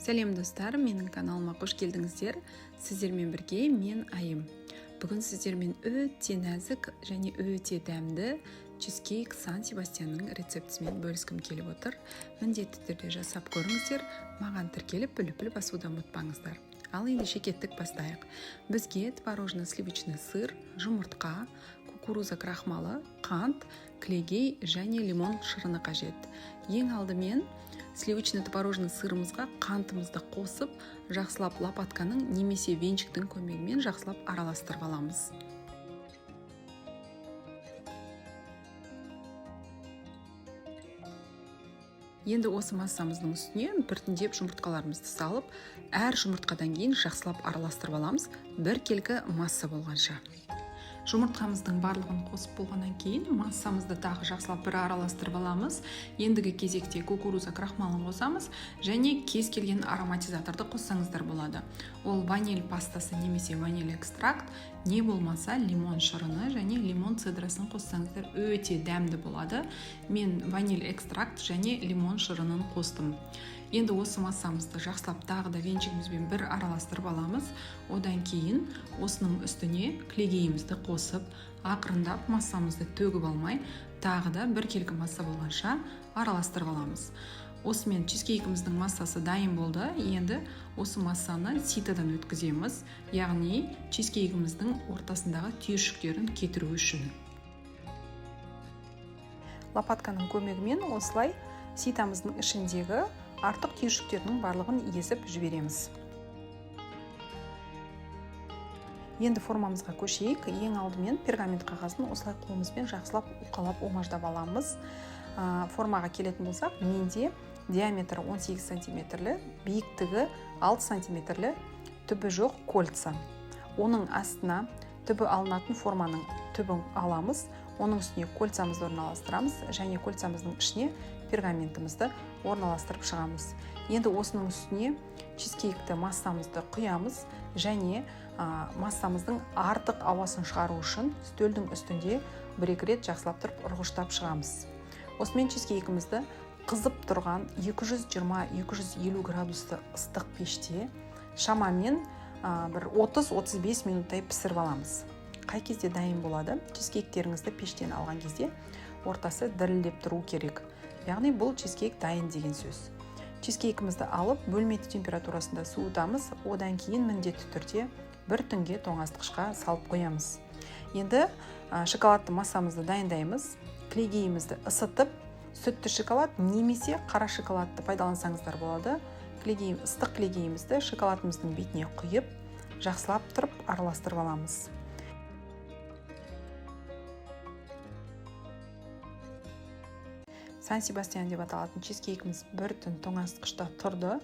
Сәлем, достар! Менің каналыма қош келдіңіздер. Сіздермен бірге мен, Айым. Бүгін сіздермен өте нәзік және өте дәмді чизкейк Сан Себастьянның рецептісімен бөліскім келіп отыр. Міндетті түрде жасап көріңіздер, маған тіркеліп, лүпіл басуды ұмытпаңыздар. Ал ендеше кеттік, бастайық. Бізге творожно сливочный сыр, жұмыртқа, кукуруза крахмалы, қант, кілегей және лимон шырыны қажет. Ең алдымен сливочный творожный сырымызға қантымызды қосып, жақсылап лопатканың немесе венчиктің көмегімен жақсылап араластырып аламыз. Енді осы массамыздың үстіне біртіндеп жұмыртқаларымызды салып, әр жұмыртқадан кейін жақсылап араластырып аламыз, біркелкі масса болғанша. Жұмыртқамыздың барлығын қосып болғаннан кейін массамызды тағы жақсылап бір араластырып аламыз. Ендігі кезекте кукуруза крахмалын қосамыз және кез келген ароматизаторды қоссаңыздар болады. Ол ваниль пастасы немесе ваниль экстракт, не болмаса лимон шырыны және лимон цедрасын қоссаңыздар, өте дәмді болады. Мен ваниль экстракт және лимон шырынын қостым. Енді осы массамызды жақсылап тағы да венчигімізбен бір араластырып аламыз. Одан кейін осының үстіне кілегейімізді қосып, ақырындап массамызды төгіп алмай, тағы да біркелкі масса болғанша араластырып аламыз. Осымен чизкейкіміздің массасы дайын болды. Енді осы массаны ситодан өткіземіз, яғни чизкейкіміздің ортасындағы түйіршіктерін кетіру үшін. Лопатканың көмегімен осылай ситамыздың ішіндегі артық түйіршіктердің барлығын езіп жібереміз. Енді формамызға көшейік. Ең алдымен пергамент қағазын осылай қолымызбен жақсылап уқалап, умаждап аламыз. Формаға келетін болсақ, менде диаметрі 18 сантиметрлі, биіктігі 6 сантиметрлі түбі жоқ кольца. Оның астына түбі алынатын форманың түбін аламыз, оның үстіне кольцамызды орналастырамыз және кольцамыздың ішіне пергаментімізді орналастырып шығамыз. Енді осының үстіне чизкейкті массамызды құямыз және массамыздың артық ауасын шығару үшін үстелдің үстінде бір екі рет жақсылап тұрып ұрғыштап шығамыз. Осымен чизкейкімізді қызып тұрған 220-250 градусты ыстық пеште шамамен бір 30-35 минуттай пісіріп аламыз. Қай кезде дайын болады? Чизкейктеріңізді пештен алған кезде ортасы дірілдеп тұру керек, яғни бұл чизкейк дайын деген сөз. Чизкейкімізді алып, бөлме температурасында суытамыз. Одан кейін міндетті түрде бір түнге тоңазытқышқа салып қоямыз. Енді шоколадты массамызды дайындаймыз. Кілегейімізді ысытып, сүтті шоколад немесе қара шоколадты пайдалансаңыздар болады. Кілегей, ыстық кілегейімізді шоколадымыздың бетіне құйып, жақсылап тұрып араластырып аламыз. Сан Себастьян деп аталатын чизкейкіміз бір түн тоңазытқышта тұрды.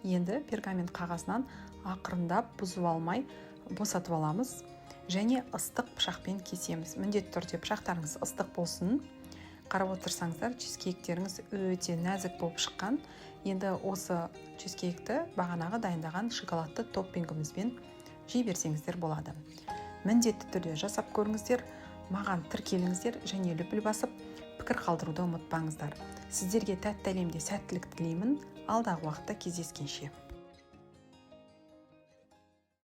Енді пергамент қағазынан ақырындап, бұзып алмай босатып аламыз және ыстық пышақпен кесеміз. Міндетті түрде пышақтарыңыз ыстық болсын. Қарап отырсаңыздар, чизкейктеріңіз өте нәзік болып шыққан. Енді осы чизкейкті бағанағы дайындаған шоколадты топпингімізбен жей берсеңіздер болады. Міндетті түрде жасап көріңіздер, маған тіркеліңіздер және лүпіл басып, пікір қалдыруды ұмытпаңыздар. Сіздерге тәтті әлемде сәттілік тілеймін. Алдағы уақытта кездескенше!